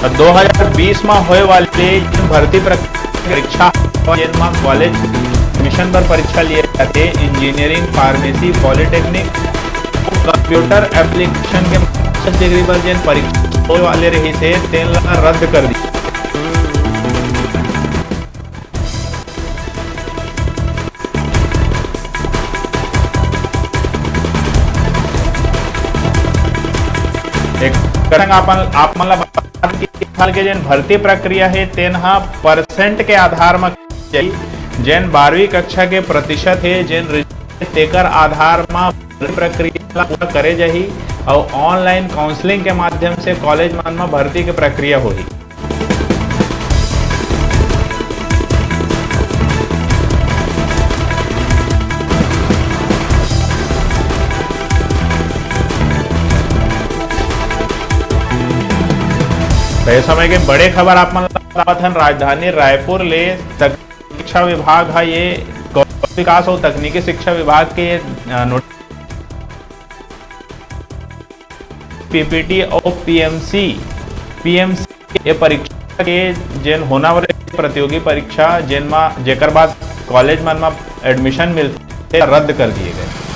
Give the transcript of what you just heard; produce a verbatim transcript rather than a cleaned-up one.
दो हज़ार बीस म होए वाले भर्ती प्रक-, परीक्षा, जेन म कॉलेज एडमिशन बर परीक्षा लिए जाथे, engineering, pharmacy, polytechnic, computer application के मास्टर्स डिग्री बर जेन परीक्षा होए वाले रहिस हे, तेन ला रद्द कर दिया। एक करंग आपन, आप मन ला बता कि इस साल के जेन भर्ती प्रक्रिया हे, तेन ह परसेंट के आधार म जाही। जेन बारहवीं कक्षा के प्रतिशत हे, जेन रिजल्ट, तेकर आधार म भर्ती प्रक्रिया ला पूरा करे जाही अउ ऑनलाइन काउंसलिंग के माध्यम से कॉलेज मन म भर्ती के प्रक्रिया होही। तो ये समय के बड़े खबर आप मन ला बतावत हन राजधानी रायपुर ले। तक शिक्षा विभाग ह ये कौशल विकास अउ तकनीकी शिक्षा विभाग के, अ, नोट-, पीपीटी अउ पीएमसी, पीएमसी ये परीक्षा के जेन होना वाले प्रतियोगी परीक्षा, जेन मा, जेकर बाद कॉलेज मन मा एडमिशन मिलथे, रद्द कर दिए गए।